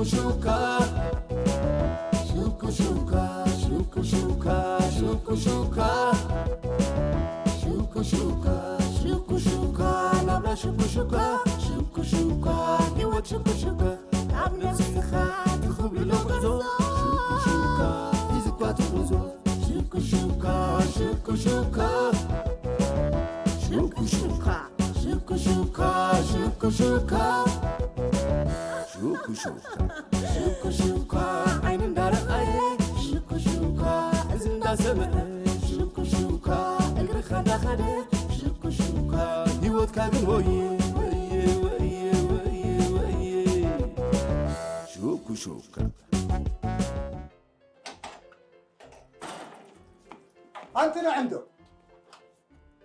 ሹካ ሹኩ ሹካ ሹኩ ሹካ ሹኩ ሹካ ሹኩ ሹካ ሹኩ ሹካ ናብራ ሹኩ ሹካ ሹኩ ሹካ ህይወት ሹኩ ሹካ ካብ ነፍስኻ ትኽብሎ ጉዕዞ ሹኩ ሹካ ሒዝኳ ትጉዞ ሹኩ ሹካ ሹኩ ሹካ ሹኩ ሹካ ሹኩ ሹካ ሹኩ ሹካ ሹኩ ሹካ ሹኩ ሹካ ዓይኒ እንዳረኣየ ሹኩ ሹካ እዚ እንዳሰምዐ ሹኩ ሹካ እግርኻ እንዳኸደ ሹኩ ሹካ ህይወትካ ግን ወየ ወየ ወየ ወየ ወየ ሹኩ ሹካ ኣንቲ ንዕንዶ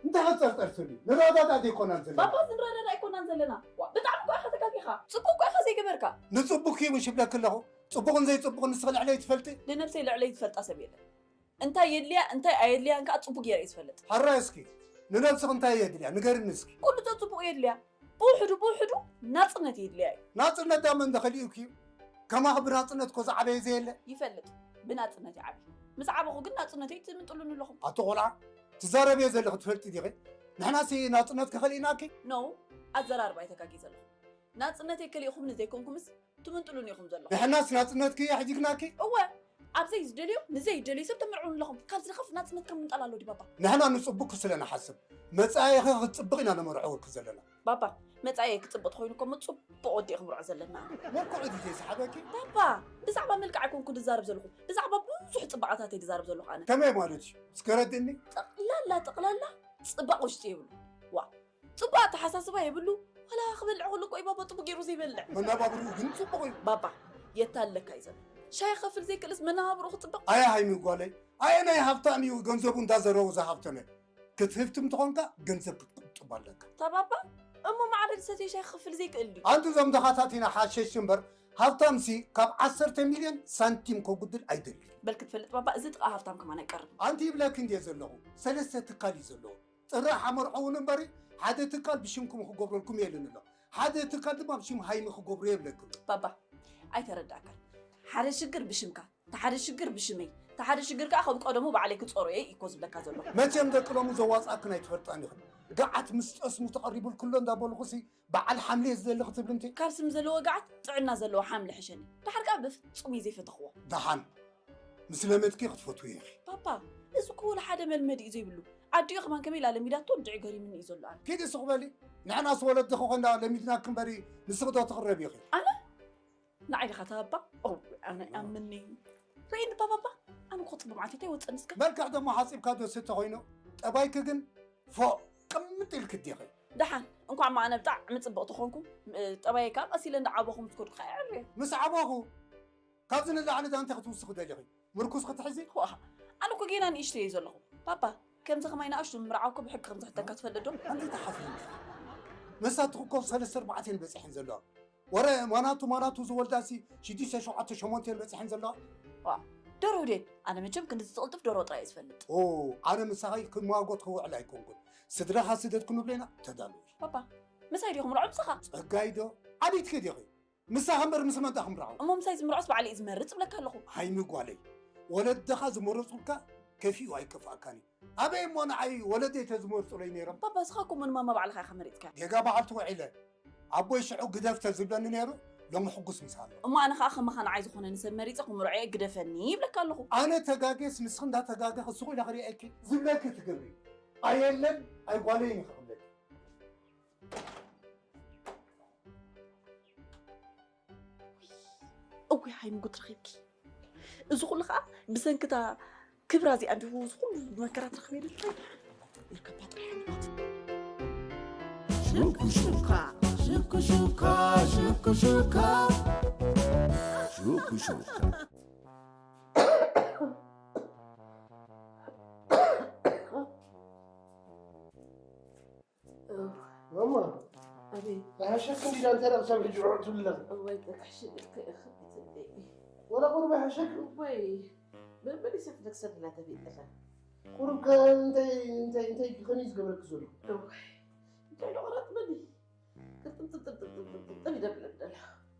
እንታይ ኸጸርጸር ስኒ ንረዳዳ ዘይኮናን ዘለና ባባ ዝንረዳዳ ኣይኮናን ዘለና። ዋ፣ ብጣዕሚ እኮ ኢኻ ተጋጊኻ። ጽቡቅ እኮ ኢኻ ዘይገበርካ። ንጽቡቅ እዩ ምሽ ይብለኪ ኣለኹ። ጽቡቕን ዘይጽቡቕን ንስኺ ልዕለይ ትፈልጢ። ንነብሰይ ልዕለይ ዝፈልጣ ሰብ የለን። እንታይ የድልያ እንታይ ኣየድልያን ከኣ ጽቡቅ ገይረ እየ ዝፈልጥ። ሕራይ እስኪ ንነብስኺ እንታይ የድልያ ንገርኒ እስኪ። ኩሉ ዘጽቡቅ የድልያ። ብውሕዱ ብውሕዱ ናጽነት የድልያ እዩ። ናጽነት ዳመ እንደ ከሊኡኪ እዩ። ከማኺ ብናጽነት እኮ ዝዓበየ ዘየለ። ይፈልጥ። ብናጽነት ይዓቢ። ምስ ዓበኹ ግን ናጽነተይ ትምንጥሉኒ ኣለኹም። ኣቶ ቆልዓ ትዛረብዮ ዘለኺ ትፈልጢ ዲኺ? ንሕናሲ ናጽነት ከኸሊእናኪ? ኖ፣ ኣዘራርባ እየ ተጋጊ ዘለኹ። ናጽነተይ ከሊእኹምኒ ዘይኮንኩምስ ትምንጥሉኒ ኢኹም ዘለኹም። ንሕናስ ናጽነትኪ እየ ሕጂግናኪ? እወ፣ ኣብ ዘይዝደልዮ ንዘይደልዮ ሰብ ተምርዑኒ ኣለኹም። ካብዚ ንኸፍ ናጽነት ከም ምንጠላሎ ድዩ ባባ? ንሕና ንጽቡቅ ስለ ንሓስብ መጻኢኺ ክትጽብቕ ኢና ነመርዕወኪ ዘለና። ባባ፣ መጻኢየ ክጽብቕ ተኾይኑ እኮ እሞ ጽቡቕ ወዲ ኢኺ ምርዖ ዘለና። መልክዑ ድዩ ዘይሰሓበኪ? ባባ፣ ብዛዕባ መልክዕ ኣይኮንኩ ዝዛረብ ዘለኹ፣ ብዛዕባ ብዙሕ ጽባቐታት እየ ዝዛረብ ዘለኹ ኣነ። ከመይ ማለት እዩ? እስከ ረድእኒ። ጠቕላላ ጠቕላላ ጽባቕ ውሽጢ የብሉ። ዋ፣ ጽቡቕ ኣተሓሳስባ የብሉ። ዋላ ክበልዕ ከሎ እኮ እዩ ባባ ጽቡቕ ገይሩ ዘይበልዕ። መናባብርኡ ግን ጽቡቕ እዩ። ባባ፣ የታለካ እዩ ዘሎ። ሻሂ ክኸፍል ዘይክእልስ መነባብርኡ ክጽብቕ? ኣያ ሃይሚ ጓለይ፣ ኣየናይ ሃብታም እዩ ገንዘቡ እንዳዘረወ ዝሃብተመ? ክትህፍትም ተኾንካ ገንዘብ ክትቁጥብ ኣለካ። እታ ባባ እሞ ማዕረ ዝሰትዮ ሻሂ ክኽፍል ዘይክእል ድዩ? ኣንቲ እዞም ተኻታቲና ሓሸሽ እምበር ሃብታምሲ ካብ ዓሰርተ ሚልዮን ሳንቲም ከጉድል ኣይደልን። በል ክትፈልጥ ባባ እዚ ጥቓ ሃብታም ከማን ኣይቀርብ። ኣንቲ ይብለኪ እንድየ ዘለኹ ሰለስተ ትካል እዩ ዘለዎ። ጥራሕ ኣመርዖ እውን እምበሪ ሓደ ትካል ብሽምኩም ክገብረልኩም የልን ኣሎ ሓደ ትካል ድማ ብሽም ሃይሚ ክገብሩ የብለኩም። ባባ ኣይተረዳእካን። ሓደ ሽግር ብሽምካ ተሓደ ሽግር ብሽመይ ተሓደ ሽግር ከዓ ከም ቀደሙ ባዕለይ ክፀሮ እየ እኮ ዝብለካ ዘሎ። መቸም ደቂ ሎሚ ዘዋፅኣክን ኣይትፈልጣን ኢኽን። ገዓት ምስ ጠስሙ ተቐሪቡልክሎ እንዳበልኹሲ በዓል ሓምሊ እየ ዝደሊ ክትብል እንተ ካብ ስም ዘለዎ ገዓት ጥዕና ዘለዎ ሓምሊ ሕሸኒ። ደሓር ከዓ ብፍፁም እየ ዘይፈተኽዎ። ደሓን ምስ ለመድኪ ክትፈትዊ ኢኺ። ባባ እዚ እኮ ወላ ሓደ መልመዲ እዩ ዘይብሉ። ኣዲኡ ከማን ከመይ ኢላ ለሚዳቶ እንድዒ ገሪምኒ እዩ ዘሎ ኣነ። ኪዲ ስቕ በሊ። ንሕናስ ወለድኺ ኮይና ለሚድናኪ እምበሪ ንስኺ ዶ ትቕረቢ ኢኺ? ኣነ ንዓይ ዲኻ ተባባ? ኦ ኣነ ኣምኒ ርእኒ ባባባ ኣነ እኮ ጽቡቕ መዓልቲ እንታይ ወጽእኒ እስከ? መልክዕ ደሞ ሓጺብካ ዶ ስተ ኮይኑ ጠባይኪ ግን ፎቕ ቅምጥ ኢልኪ ዲኺ? ደሓን እንኳዕ ማ ኣነ ብጣዕሚ ጽብቕቲ ኮንኩ ጠባየይ ከኣ ቀስ ኢለ እንዳዓበኹ ምስ ከድኩ ከኣ የዕርየ። ምስ ዓበኹ ካብዚ ንላዕሊ ዳ እንታይ ክትውስኺ ደሊኺ? ምርኩስ ክትሕዚ? ዋ ኣነ እኮ ጌና ንእሽተይ እየ ዘለኹ ባባ ከምዚ ከማይ ንኣሽቱ ምምርዓው እኮ ብሕጊ ከም ዝሕተካ ትፈልጥ ዶ? ኣንቲ ተሓፍሪ እንዲኺ? መሳትኺ እኮ ሰለስተ ኣርባዕተ እየን በጺሐን ዘለዋ። ወረ ማናቱ ማናቱ ዝወልዳ ሲ ሽዱሽተ ሸውዓተ ሸሞንተ እየን በጺሐን ዘለዋ። ዋ ደርሁ ድየን ኣነ መቸም ክንዲ ዝቕልጥፍ ደርሆ ጥራይ እየ ዝፈልጥ። ኦ ኣነ ምሳኺ ክማጎት ክውዕል ኣይኮንኩን። ስድራኻ ስደድ ክንብሎ ኢና ተዳለዊ። ባባ ምሳይ ዲኹም ርዖም ምሳኻ? ጸጋይ ዶ ዓቢትኪ ዲኺ? ምሳኻ እምበር ምስ መን ዳ ክምርዓው? እሞ ምሳይ ዝምርዖስ ባዕለይ እየ ዝመርጽ እብለካ ኣለኹ። ሃይሚ ጓለይ ወለድኻ ዝመረጹልካ ከፊኡ ኣይከፍኣካን እዩ። ኣበይ እሞ ንዓይ ወለደይ ተዝመርጹለይ ነይሮም? ባባ እስኻ እኮ እሞ ንማማ ባዕልኻ ኢኻ መሪጽካ። ጌጋ በዓልቲ ውዒለ ኣቦይ ሽዑ ግደፍ ተዝብለኒ ነይሩ ሎሚ ሕጉስ ምሳሎ። እሞ ኣነ ኸኣ ከማኻ ንዓይ ዝኾነኒ ሰብ መሪጸ ክምርዖ እየ ግደፈኒ ይብለካ ኣለኹ። ኣነ ተጋግየስ ንስኺ እንዳተጋገኺ ስቕ ኢለ ክርእየኪ ዝብለኪ ትገብሪ። ኣየለን ኣይጓለይን ኢኺ ክብለኪ። እውይ ሃይሚ ጉድ ረኺብኪ። እዚ ኩሉ ኸዓ ብሰንክታ ክብራ እዚኣ እንዲሁ እዚ ኩሉ መከራ ትረኽበ የለ። ይርከባ ጥራሕ። ሽኩ ሹካ ሽኩ ሹካ ሽኩ ሹካ ሽኩ ሹካ ማማ ኣቤት። ኣይሓሸክ እንዲ ዳንተ ዳ ክሳብ ሕጂ ዕዕ ትብልላ? እዋይ ጥቅሕሽ ኢልካ ኢኻ ኣይትብለይ። ወላ ቁሩብ ኣይሓሸክ? እዋይ በልበል ይሰፍለክ ሰብ ኢላ ተፊጥላ። ቁሩብ ከ እንታይ እንታይ እንታይ ከመይ ዝገብረክ ዘሎ? እዋይ እንታይ ዶ ቁረጥ በሊ። ቅርጥምጥምጥምጥምጥምጥም ይደብለብለላ።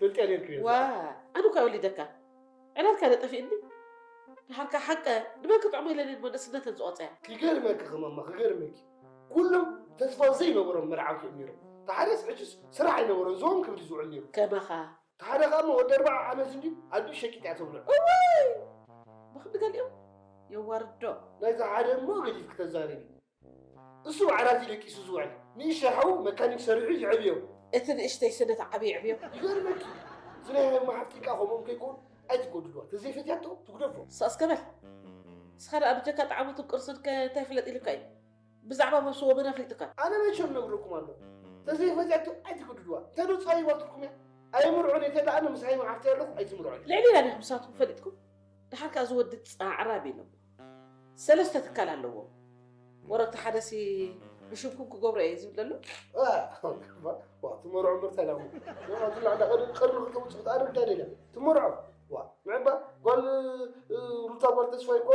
ትፈልጥያ ነርኪ። ዋ ኣነ እኳ ወሊደካ ዕላልካ ደጠፊእኒ። ድሓርካ ሓቀ ንመን ክጥዕሞ ኢለንን መንእስነተን ዝቆፀያ። ክገርመኪ ከማማ ክገርመኪ፣ ኩሎም ተስፋ ዘይነበሮም መርዓውቲ እዮም ነይሮም። ተሓደስ ሕጅስ ስራሕ ኣይነበሮን፣ ዞም ክብል ዝውዕል ነይሩ። ከማኻ ተሓደ ከኣ ወዲ ኣርባዓ ዓመት እንዲ ኣዱ ሸቂጥ እያ ተብሎ። እዋይ ብክንዲ ገሊኦም የዋርዶ። ናይዚ ሓደ እሞ ገዲፍ ክተዛረቢ። እሱ ዓራት ደቂሱ ዝውዕል ንእሽተይ ሓው መካኒክ ሰሪሑ ይዕብዮ። እቲ ንእሽተይ ስነ ተዓብዮ ይዕብዮ። ይገርመኪ ዝናይ ሃይማ ሓፍቲ ከኣ ከምኦም ከይኮን ኣይትጎድድዋ። ተዘይፈትያቶ ትጉደፎ። ሳስ ከበል ንስኻ ደኣ ብጀካ ጣዕሙትን ቅርሱን ከ እንታይ ፍለጥ ኢሉካ እዩ? ብዛዕባ መብስዎ መን ኣፍሊጥካ? ኣነ መቸም ነግረኩም ኣለኹ። ተዘይፈትያቶ ኣይትጉድድዋ። ተዶ ጻይባትኩም እያ። ኣይምርዖን እየ ተደኣ ኣነ ምስ ሃይማ ሓፍቲ ኣለኹ ኣይትምርዖን። ልዕሊ ኢላ ዲኻ ምሳትኩም ፈሊጥኩም? ደሓር ከኣ እዚ ወዲ ጻዕራም ኢሎሞ። ሰለስተ ትካል ኣለዎ። ወረብቲ ሓደሲ ብሽምኩም ክገብሮ እየ ዝብል ዘሎ። ትመርዖ እምበር እንታይ ዳሞ ዝላ ቀርኒ ክተውፅእ ክትኣርግ እንታይ ደልያ ትመርዖ። ዋ ምዕባ ጓል ሩታ ጓል ተስፋይ እኮ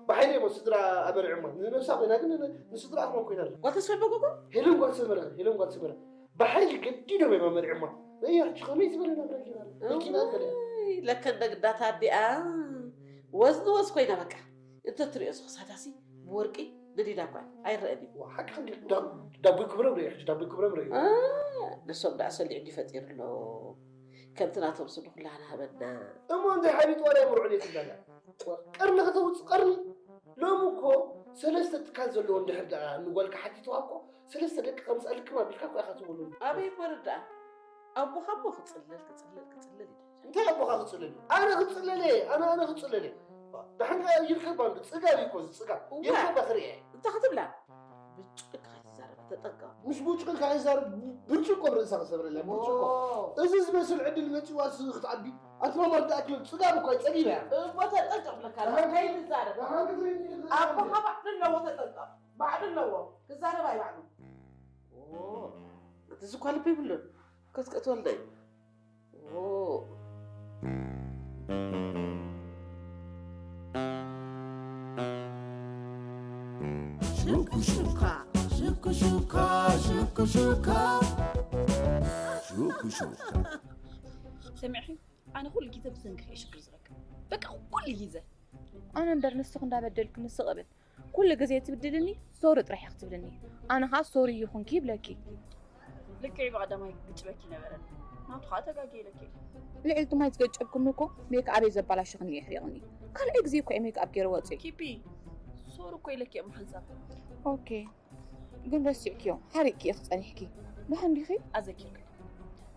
ብሓይሊ እሞ ስድራ ኣመርዕማ ንነብሳ ኮይና ግን ንስድራ ኣኽማ ኮይና ኣላ። ጓል ተስፋይ በጎጎ? ሄለን ጓል ሰመረ ሄለን ጓል ሰመረ ብሓይሊ ገዲዶም እዮም ኣመርዕማ። እያ ሕጂ ከመይ ዝበለ ናብራ ጌራ መኪና ገለ ለከ እንደ ግዳታ ኣዲኣ ወዝ ንወዝ ኮይና በቃ እንተ ትሪኦ ዝኽሳዳሲ ብወርቂ ነዲዳ እኳ ኣይረአን እዩ። ሓቂ ዳቦይ ክብረም ርኢ ሕጂ ዳቦይ ክብረም ርኢ። ነሶም ደኣ ሰሊዑ እንዲ ፈጢርሎ ከምቲ ናቶም ስኒ ኩላህና ሃበና። እሞ እንታይ ሓቢጥ ዋላ ይምርዑ ኔት እንዳላ ቀርኒ ከተውፅ ቀርኒ ሎም እኮ ሰለስተ ትካል ዘለዎ እንድሕር ደኣ ንጓልካ ሓቲትዋ እኮ ሰለስተ ደቂ ከምፃልክም ኣቢልካ እኮ ኢኻ ትብሉ። ኣበይ እኮ ርዳእ ኣቦኻ እሞ ክፅለል ክፅለል ክፅለል ይደል። እንታይ ኣቦኻ ክፅለል እዩ? ኣነ ክፅለል እየ ኣነ ኣነ ክፅለል እየ። ደሓን ከ ይርከብ ኣሉ ፅጋብ እዩ እኮ እዚ ፅጋብ እዋ። ይርከብ ክርኢ እየ። እንታይ ክትብላ ብጭቅካ ይዛረብ ተጠንቀቕ። ምስ ቡጭቅካ ይዛረብ ብርጭቆ ርእሳ ክሰብረላ ብርጭቆ። ኦ። እዚ ዝመስል ዕድል መፂዋ ስ ክትዓቢ ኣትማማ ዳኣክል ፅጋብ እኳ ፀጊባ እያ። እሞ ተጠንቀቕ ብለካ ኣለኹ ከይትዛረብ። ኣቦኻ ባዕሉ ኣለዎ ተጠንቀቕ። ባዕሉ ኣለዎ ክዛረብ ኣይባዕሉ። ኦ፣ እዚ እኳ ልቢ ይብሉን። ከትቀትወልና እዩ። ኦ። ሽኩሹካ ሽኩሹካ ሽኩሹካ ሽኩሹካ ሰሚዕኺ? ኣነ ኩሉ ግዜ ብሰንኪ እየ ሽግር ዝረክብ። በቃ ኩሉ ግዜ። ኣነ እምበር ንስኺ እንዳበደልኩ ንስቕ እብል። ኩሉ ግዜ ትብድልኒ፣ ሶሪ ጥራሕ ኢኺ ትብልኒ። ኣነ ኸኣ ሶሪ ይኹንኪ ይብለኪ። ልክዕ ብቐዳማይ ግጭበኪ ነበረ። ናቱ ኸኣ ተጋግየ ኢለኪ። ልዕልቲ ማይ ዝገጨብኩኒ እኮ ሜክኣበይ ዘባላሸኽኒ እየ ሕሪቕኒ። ካልኣይ ግዜ እኮ እየ ሜክኣብ ገይረ ወፅየ። ኪፒ፣ ሶሪ እኮ ኢለኪ እየ ብሓንሳብ። ኦኬ። ግን ረሲዕክዮ፣ ሓሪቕኪ ኢኺ ጸኒሕኪ። ደሓን ዲኺ? ኣዘኪርኪ።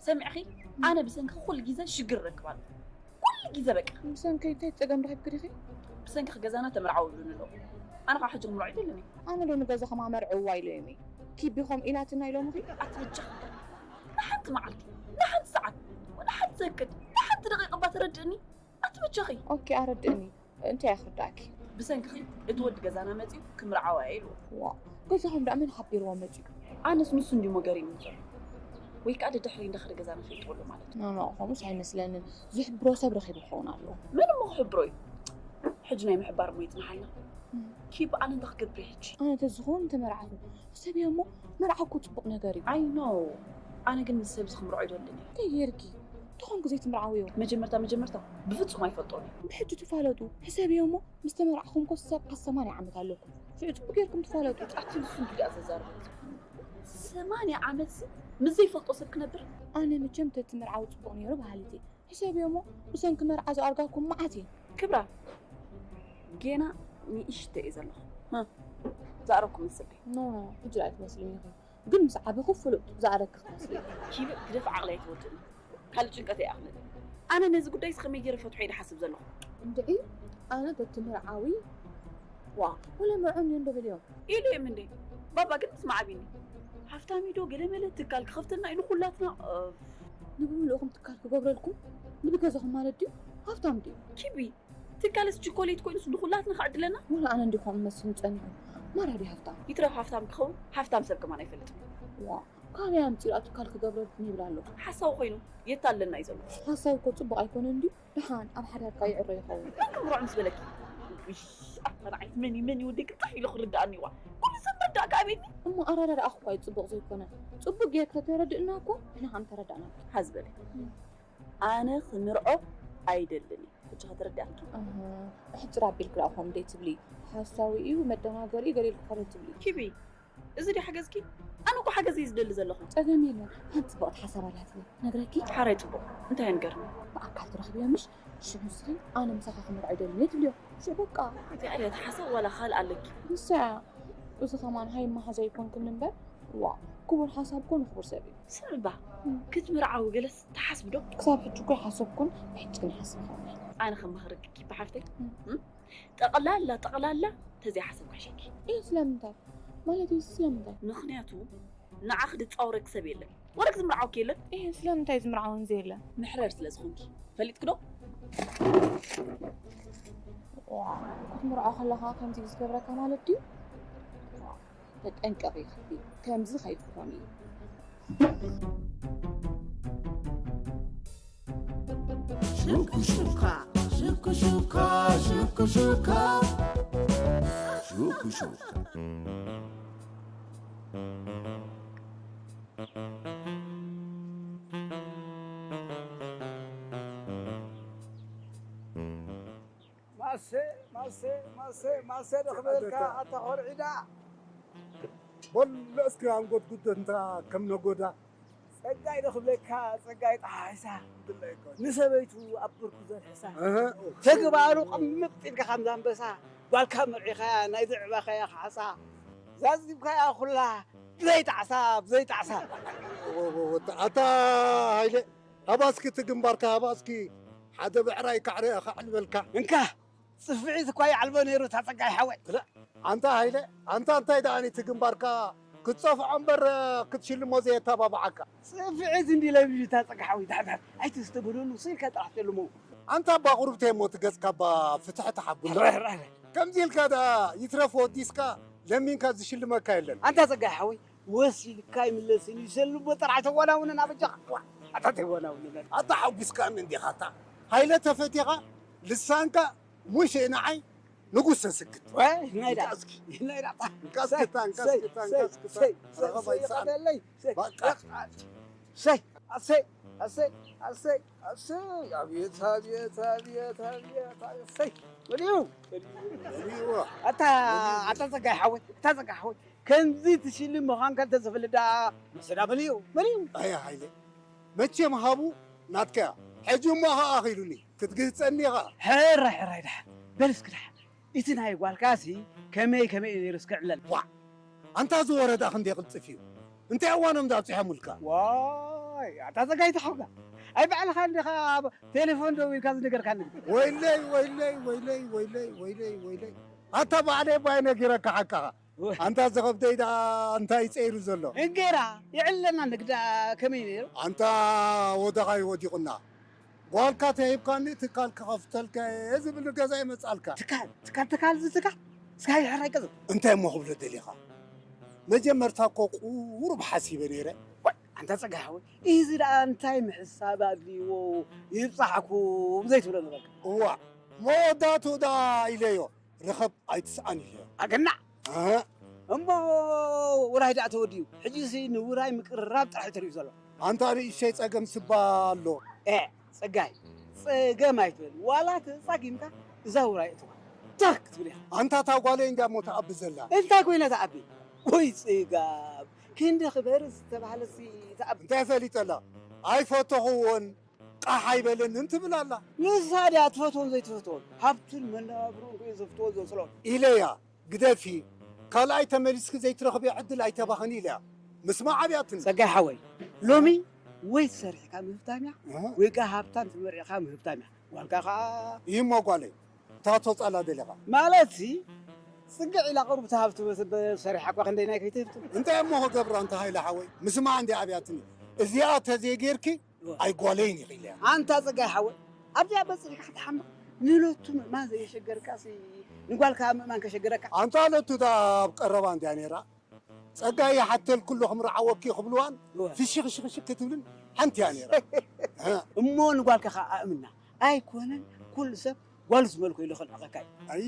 ሰሚዕኺ? ኣነ ብሰንኪ ኩሉ ግዜ ሽግር ረክብ ኣለኹ። ኩሉ ግዜ በቃ። ብሰንከይ እንታይ ጸገም ረኺብኪ ዲኺ? ብሰንኪ ገዛና ተመርዓው ይብሉኒ ኣለዉ። ኣነ ኸዓ ሕጂ ክምርዖ ኣይደልን እየ። ኣነ ዶ ንገዛኹም ኣመርዕዋ ኢለዮም እየ። ኪቢ ከምኡ ኢላትና ኢሎምኺ? ኣትበጃኺ። ንሓንቲ መዓልቲ፣ ንሓንቲ ሰዓት፣ ንሓንቲ ሰክንድ፣ ንሓንቲ ደቂቕ እባ ተረድእኒ። ኣትበጃኺ። ኦኬ፣ ኣረድእኒ። እንታይ እየ ክርዳእኪ? ብሰንክኺ እቲ ወዲ ገዛና መጺኡ ክምርዓዋ እየ ኢልዎ። ዋእ፣ ገዛኹም ደኣ መን ሓቢርዎ መጺኡ? ኣነስ ንሱ እንድዩ ሞገሪኒ ዘሎ። ወይ ከኣ ደድሕሪ እንዳኸደ ገዛና ፈሊጥዎ ኣሎ ማለት እዩ። ኖ፣ ኖ፣ ከምኡስ ኣይመስለንን። ዝሕብሮ ሰብ ረኺቡ ክኸውን ኣለዎ። መን እሞ ክሕብሮ እዩ? ሕጂ ናይ ምሕባር እሞ ይጽንሓልና። እም። ኪብ ኣነ እንታይ ክገብር እየ ሕጂ? ኣነ ተዝኸውን ምተመርዓኹ። ሕሰብዮ እሞ መርዓ እኮ ጽቡቕ ነገር እዩ። I know። ኣነ ግን ምስ ሰብዚ ክምርዖ ኣይደልን እየ። እንታይ ጌርኪ? ተኾንኩ ዘይትምርዓውዮ? መጀመርታ መጀመርታ ብፍጹም ኣይፈልጦን እየ። ብሕጂ ትፋለጡ። ሕሰብዮ እሞ ምስ ተመርዓኹም እኮ ሰብዓ ሰማንያ ዓመት ኣለኩም። ሽዑ ጽቡቕ ጌርኩም ትፋለጡ። ኣቲ ንሱ እንድዩ ደኣ ዘዛርበኪ። ሰማንያ ዓመትሲ ምስ ዘይፈልጦ ሰብ ክነብር? ኣነ መቸም ተትምርዓዊ ጽቡቕ ነይሩ በሃሊት እየ። ሕሰብዮ እሞ ብሰንኪ መርዓ ዝኣርጋኩም መዓት እየን። ክብራ፣ ጌና ንእሽተይ እየ ዘለኹ። ህ፣ ዝኣረግኩ መስለኪ? ኖ፣ ኖ፣ ሕጂ ደኣ ኣይትመስልን ኢኺ። ግን ምስ ዓበኹ ፍሉጥ ዝኣረግኪ ክትመስሊ ኢኺ። ኪቢ፣ ግደፍ ዓቕለይ ኣይትወድእኒ። ካልእ ጭንቀት ኣይኣኽልን። ኣነ ነዚ ጉዳይስ ከመይ ገይረ ፈትሖ እየ ዝሓስብ ዘለኹ። እንድዒ፣ ኣነ ተትምርዓዊ፣ ዋ፣ ወላ መርዖ እንድዮም ዶ በልዮም? ኢሉ እዮም እንዴ? ባባ ግን ምስ መዓቢኒ። ሃፍታም እዩ ዶ ገለ መለ ትካል ክኸፍተልና ኢሉ ኩላትና፣ እ፣ ንብምልእኹም ትካል ክገብረልኩም? ንብገዛኹም ማለት ድዩ? ሃፍታም ድዩ? ኪቢ፣ ትካልስ ችኮሌት ኮይኑስ ንኹላትና ክዕድለና? ወላ ኣነ እንዲ ከምኡ መስልኒ ጸኒሑ። ማራ ድዩ ሃፍታም? ይትረፍ ሃፍታም ክኸውን፣ ሃፍታም ሰብ ከማን ኣይፈልጥን። ዋ፣ ካበይ ኣምጺኡ ትካል ክገብረልኩም ይብል ኣሎ? ሓሳዊ ኮይኑ የታለና እዩ ዘሎ። ሓሳዊ እኮ ጽቡቕ ኣይኮነን ድዩ? ደሓን ኣብ ሓዳርካ ይዕሮ ይኸውን። መን ክምርዖ ምስ በለኪ? እሽ፣ ኣታ ንዓይስ መን እዩ፣ መን እዩ ወደይ ቅልጥፍ ኢሉ ክርድኣኒ? ዋ፣ ኩሉ ሰብ ምርዳእ ከኣ ቤትኒ። እሞ ኣረዳድኣኹ እኳ እዩ ጽቡቕ ዘይኮነ። ጽቡቕ ጌርኪ ተተረድእና እኮ ንሕና ከም ተረዳእናኪ። ሓዝ በሊ። እም። ኣነ ክምርዖ ኣይደልን እየ። ሕጂ ከተረድኣኪ። ኣሃ፣ ሕጽር ኣቢልኪ ደኣ ከምኡ ደይ ትብሊ። ሓሳዊ እዩ፣ መደናገሪ እዩ፣ ገለ ኢልኪ ከረ ትብሊ። ኪቢ፣ እዚ ድዩ ሓገዝኪ? ኣነ እኮ ሓገዝ እየ ዝደሊ ዘለኹ። ጸገም የለን። ሓንቲ ጽቡቕቲ ሓሳብ ኣላትኒ። ነግረኪ? ሓራይ ጽቡቕ። እንታይ እያ ንገርኒ? ብኣካል ትረኽብዮ ምሽ? ሽዑ ንስኺ ኣነ ምሳኻ ክምርዖ ኣይደልን እየ ትብልዮ። ሽዑ በቃ። እንታይ ዓይነት ሓሳብ ዋላ ካልእ ኣለኪ? ንሳ እያ። እዚ ከማን ሃይ መሓዛ ኣይኮንክን እምበር፣ ዋ፣ ክቡር ሓሳብ እኮ ንክቡር ሰብ እዩ። ስምዒ እባ፣ እም። ክትምርዓዊ ገለስ ትሓስቢ ዶ? ክሳብ ሕጂ እኮ ኣይሓሰብኩን፣ ብሕጂ ግን ይሓስብ ይኸውን። ኣነ ከማኽረኪ ኪቢ ሓፍተይ፣ እም። እም? ጠቕላላ፣ ጠቕላላ ተዘይሓሰብካ ይሸኪ። እይ፣ ስለምንታይ? ማለት እዩ፣ ስለምንታይ? ምኽንያቱ ንዓኺ ዝጻወረኪ ሰብ የለን። ወረክ ዝምርዓወኪ የለን። እይ፣ ስለምንታይ ዝምርዓወን ዘየለ? ምሕረር ስለ ዝኾንኪ። ፈሊጥኪ ዶ? ዋ፣ ክትምርዖ ከለኻ ከምዚ እዩ ዝገብረካ ማለት ድዩ? ተጠንቀቒ ኪቢ፣ ከምዚ ከይትኾኒ። ሹኩሹካ፣ ሹኩሹካ፣ ሹኩሹካ። ሹኩሹካ። ማሰ፣ ማሰ፣ ማሰ፣ ማሰ ዶ ክበልካ ኣታ ኾርዒዳ። በሎ እስኪ ኣንጎት ጉደት እንታ ከም ነጎዳ። ጸጋይ ዶ ክብለካ፣ ጸጋይ ጠሓሕሳ። ብለይ እኮ። ንሰበይቱ ኣብ ብርኩ ዘርሕሳ። እህ። ተግባሩ ቅምጥ ኢልካ ከምዛ ኣንበሳ። ጓልካ መርዒኻያ፣ ናይ ዘዕባኻያ ካሕሳ። ዛዚምካያ ኩላ፣ ብዘይ ጣዕሳ፣ ብዘይ ጣዕሳ። ወ-፣ ወ-፣ ወ-፣ ኣታ ሃይለ፣ ሃባ እስኪ እቲ ግንባርካ፣ ሃባ እስኪ ሓደ ብዕራይ ካዕረ-፣ ካዕልበልካ። እንካ፣ ጽፍዒት እኳ ይዓልቦ ነይሩ፣ እታ ጸጋይ ሓወይ። ክላ-፣ ኣንታ ሃይለ፣ ኣንታ እንታይ ደኣኒ እቲ ግንባርካ ክትጸፍዖ እምበር ክትሽልሞ ዘየተባብዓካ። ጽፍዒት እንዲ ለሚዱ፣ እታ ጸጋይ ሓወይ፣ ዳሕዳሕ ኣይትስተብህለሉ፣ ስኢልካ ጥራሕ ሸልሞ። ኣንታ እባ ቁሩብ ተይ እሞ እቲ ገጽካ እባ ፍትሒ ተሓብሎ። ረ-፣ ረ-፣ ረ-። ከምዚ ኢልካ ደኣ ይትረፍ ወዲስካ ለሚንካ ዝሽልመካ የለን። ኣንታ ጸጋይ ሓወይ፣ ወሲልካ ይምለስን እዩ፣ ሸልሞ ጥራሕ ተወናውነና በጃኻ። ዋ፣ ኣታ ተወናውነና። ኣታ ሓጒስካኒ እንዲኻ፣ ኣታ ሃይለ ተፈቲኻ ልሳንካ ሙሽ ንዓይ ንጉስ ተስግድ። ወይ፣ ናይ ዳ-፣ እንቃስኪ። ናይ ዳ-፣ እንቃስኪ፣ ሰይ፣ እንቃስኪ፣ ሰይ፣ እንቃስኪ፣ ሰይ፣ ረኸባ ሰይ፣ ይሰኣን። ሰይ፣ በቃ። ሰይ፣ ኣሰይ፣ ኣሰይ። ኣሰይ ኣሰይ ኣቤት ኣቤት ኣቤት ኣቤት ኣሰይ ወዲዩ ወዲዩ ኣታ ኣታ ጸጋይ ሓወይ ኣታ ጸጋይ ሓወይ ከምዚ ትሽልም ምዃንካ እንተዝፈልጥ ደኣ መሰዳ በልዩ በልዩ ኣያ ሃይለ መቸም ሃቡ ናትካ ሕጂ እሞ ኸኣ ኣኺሉኒ ክትግህጸኒ ኢኻ ሕራይ ሕራይ ደሓን በል እስኪ ደሓን እቲ ናይ ጓልካሲ ከመይ ከመይ እዩ ነይሩ እስኪ ዕለል ዋ ኣንታ እዚ ወረዳ ክንደይ ቅልጥፍ እዩ እንታይ እዋኖም ዳብፅሖምልካ ዋይ ኣታ ፀጋይ ተሓውጋ ኣይ ባዕልኻ እንዲኻ ቴሌፎን ደዊልካ ዝነገርካኒ ወይለይ ወይለይ ወይለይ ወይለይ ወይለይ ወይለይ ኣታ ባዕለይ ባይ ነጊረካ ሓቃኻ ኣንታ ዝኸብደይ ደኣ እንታይ ይፀይሩ ዘሎ እንጌራ ይዕለና ንግዳ ከመይ ነይሩ ኣንታ ወደቓይ ወዲቑና ጓልካ ተሂብካኒ ትካል ክኸፍተልካ እየ ዝብል ንገዛ ይመፅኣልካ ትካል ትካል ትካል ዝትካል እስካ ይሕራይ ቀዘ እንታይ እሞ ክብሎ ደሊኻ መጀመርታ እኮ ቁሩብ ሓሲበ ነይረ ኣንታ ፀጋ ሓወይ እዚ ደኣ እንታይ ምሕሳብ ኣድልይዎ ይብፃሕኩም ዘይትብሎ ነበርካ እዋ መወዳቱ ደኣ ኢለዮ ርኸብ ኣይትስኣን ኢለዮ ኣገናዕ እሞ ውራይ ደኣ ተወዲኡ ሕጂሲ ንውራይ ምቅርራብ ጥራሕ እዩ ተሪኡ ዘሎ ኣንታ ንእሽተይ ጸገም ስባ ኣሎ ጸጋይ ጸገም ኣይትበል ዋላ ተጻጊምካ እዛ ውራይ እትዋ ተኽ ክትብል ኢኻ ኣንታ እታ ጓለይ እንድያ እሞ ትኣቢ ዘላ እንታይ ኮይና ትኣቢ ወይ ጽጋብ ክንዲ ክበር ዝተባህለሲ ትኣቢ እንታይ ፈሊጠላ ኣይፈተኽዎን ቃሕ ኣይበለንን ትብል ኣላ ንሳ ድያ ትፈትዎን ዘይትፈትዎን ሃብቱን መነባብሮን ኮይኑ ዘፍትዎ ዘስሎ ኢለያ ግደፊ ካልኣይ ተመሊስኪ ዘይትረኽብዮ ዕድል ኣይተባኽኒ ኢለያ ምስማዕ ኣብያትኒ ጸጋይ ሓወይ ሎሚ ወይ ሰሪሕካ ምህብታም እያ ወይ ከኣ ሃብታም ተመሪዕካ ምህብታም እያ ጓልካ ከኣ ይሞ ጓለይ ታቶ ጻላ ደለኻ ማለትሲ ጽግዕ ኢላ ቅሩብ ትሃብቲ ሰሪሓ እኳ ክንደይ ናይ ከይትህብቲ እንታይ እሞ ክገብራ እንተ ሃይለ ሓወይ ምስማዕ እንዲ ኣብያትኒ እዚኣ ተዘይጌርኪ ኣይጓለይን ኢኺ ኢለያ ኣንታ ጸጋይ ሓወይ ኣብዚኣ በጺሕካ ክትሓምቕ ንሎቱ ምእማን ዘየሸገርካሲ ንጓልካ ምእማን ከሸግረካ ኣንታ ሎቱ ዳ ኣብ ቀረባ እንድያ ነይራ ጸጋይ ይሓተልኩ ኣለኹ ምርዓወኪ ክብልዋን ፍሽኽሽኽሽክ ክትብልን ሓንቲ እያ ነይራ እሞ ንጓልካ ከኣ ኣእምና ኣይኮነን ኩሉ ሰብ ጓሉ ዝመልኮ ኢሉ ከልዕቐካ እዩ ኣይ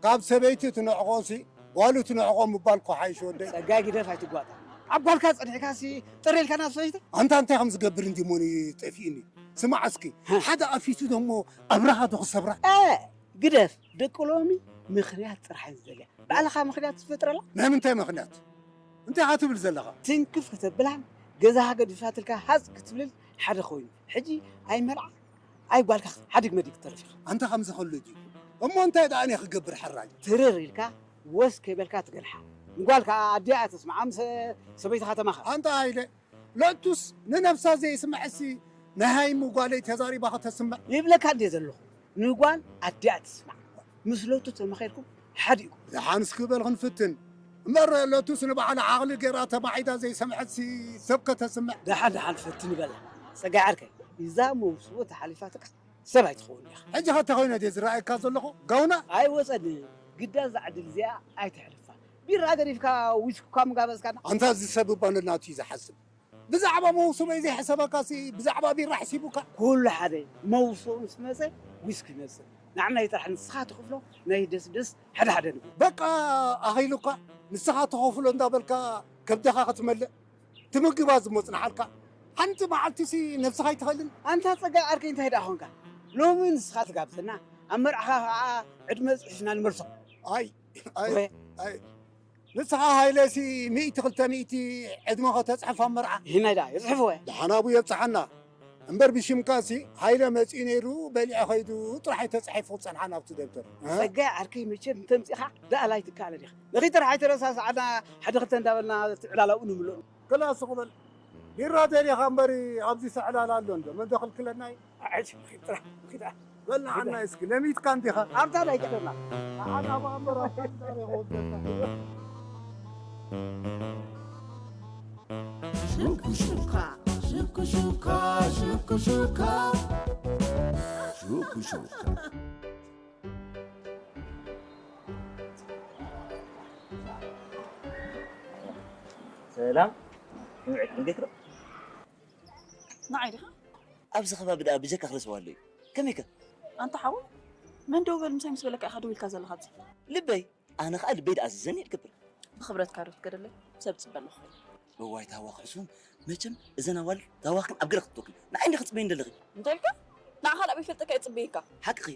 ካብ ሰበይቲ ትንዕቆ ሲ ጓሉ ትንዕቆ ምባል እኮ ሓይሽ ወደይ ጸጋይ ግደፍ ኣይትጓታ ኣብ ጓልካ ጸኒሕካ ሲ ጥር ኢልካ ናብ ሰበይቲ ኣንታ እንታይ ከም ዝገብር እንዲሞኒ ጠፊእኒ ስማዕ እስኪ ሓደ ኣፊቱ ደሞ ኣብረኻ ዶ ክሰብራ ግደፍ ደቂ ሎሚ ምኽንያት ጥራሕ እየን ዝደልያ ባዕልኻ ምኽንያት ትፈጥረላ ናይ ምንታይ ምኽንያት እንታይ ኢኻ ትብል ዘለኻ ትንክፍ ከተብላን ገዛኻ ገዲፋትልካ ሃፅ ክትብልል ሓደ ኮይኑ ሕጂ ኣይ መርዓ ኣይ ጓልካ ሓዲግ መዲግ ክትተርፍ ኢኻ ኣንታ ከምዚ ከሎ ድዩ እሞ እንታይ ደኣ እየ ክገብር ሕራይ ትርር ኢልካ ወስ ከይበልካ ትገንሓ ንጓልካ ኣዲኣ ተስምዓ ምስ ሰበይትኻ ተማኸር ኣንታ ሃይለ ለእቱስ ንነብሳ ዘይስምዐሲ ንሃይሚ ጓለይ ተዛሪባ ከተስምዕ ይብለካ እንድየ ዘለኹ ንጓል ኣዲኣ ትስማዕ ምስ ለቱ ተማኺርኩም ሓዲእኩም ደሓን እስኪ በል ክንፍትን እምበር ለቱስ ንባዕላ ዓቕሊ ገይራ ተማዒዳ ዘይሰምዐትሲ ሰብ ከተስምዕ ደሓን ደሓን ፈትን ይበላ ጸጋይ ዓርከይ እዛ መውስቦ ተሓሊፋትካ ሰብ ኣይትኸውን ኢኻ ሕጂ ኸተ ኮይነ ድየ ዝረኣየካ ዘለኹ ጋውና ኣይወፀኒ ግዳ እዛ ዕድል እዚኣ ኣይተሕልፋ ቢራ ገዲፍካ ዊስኪ እኳ ምጋበዝካና ኣንታ እዚ ሰብ እባ ንናቱ እዩ ዝሓስብ ብዛዕባ መውስበይ ዘይሕሰበካሲ ብዛዕባ ቢራ ሕሲቡካ ኩሉ ሓደ መውስኡ ምስ መፀ ዊስኪ ይመፅእ ንዓና ይጥራሕ ንስኻ ትኽፍሎ ናይ ደስደስ ሓደ ሓደ ንብል በቃ ኣኺሉካ ንስኻ ተኸፍሎ እንዳበልካ ከብድኻ ክትመልእ ትምግባ ዝመፅናሓልካ ሓንቲ መዓልቲሲ ነብስኻ ኣይትኸልን ኣንታ ፀጋይ ዓርከይ እንታይ ደኣ ኾንካ ሎሚ ንስኻ ትጋብዘና ኣብ መርዓኻ ከዓ ዕድመ ፅሒፍና ንመልሶ ኣይ ኣይ ኣይ ንስኻ ሃይለሲ ሚእቲ ክልተ ሚእቲ ዕድመ ከተፅሕፍ ኣብ መርዓ ይህናይ ደኣ የፅሕፍወ ደሓን ኣብኡ የብፅሓና እምበር ብሽምካሲ ሃይለ መፂኡ ነይሩ በሊዐ ኸይዱ ጥራሕ ተፃሒፉ ክፀንሓ ናብቲ ደብተር እ? ፀጋይ ዓርከይ መቸም እንተምፂኻ ደኣ ላይትከኣለ ዲኻ ንኺ ጥራሕ ኣይተረሳስዓና ሓደ ክልተ እንዳበልና እቲ ዕላል ኣብኡ ንምልኦ ክላስ ቁበል ቢራ ደሊኻ እምበር ኣብዚ ሰዕላል ኣሎ እንዶ መን ዶ ክልክለና እዩ ኣዐጅ ጥራሕ ኪዳ በል ንዓና እስኪ ለሚትካ እንዲኻ ኣብታ ናይ ቀደምና ንዓና ብኣምበራ ዛሬ ክወደና ሽኩሹካ ሽኩሹካ ሽኩሹካ ሽኩሹካ ሰላም ንውዕል እንዴት ነው? ንዓይ ዲኻ? ኣብዚ ከባቢ ደኣ ብጀካ ክረስዋ ኣለዩ። ከመይ ከ? ኣንታ ሓወይ መን ደው በል ምሳይ ምስ በለካ ኢኻ ደው ኢልካ ዘለኻ ኣብዚ? ልበይ ኣነ ኸኣ ልበይ ደኣ ዝዘኒ ትገብር። ብኽብረትካ ዶ ትገደለይ? ሰብ ጽበ ኣለኹ። እዋይ ታዋ ክሕሱም መቸም እዘን ኣዋልድ ዛዋኽን ኣብ ገለ ክትወክል ንዓይ እንዲ ክጽበይ እንደለኺ። እንታይ ኢልካ? ንዓኻ ናብ ይፈልጠካ ይጽበየካ። ሓቅኺ።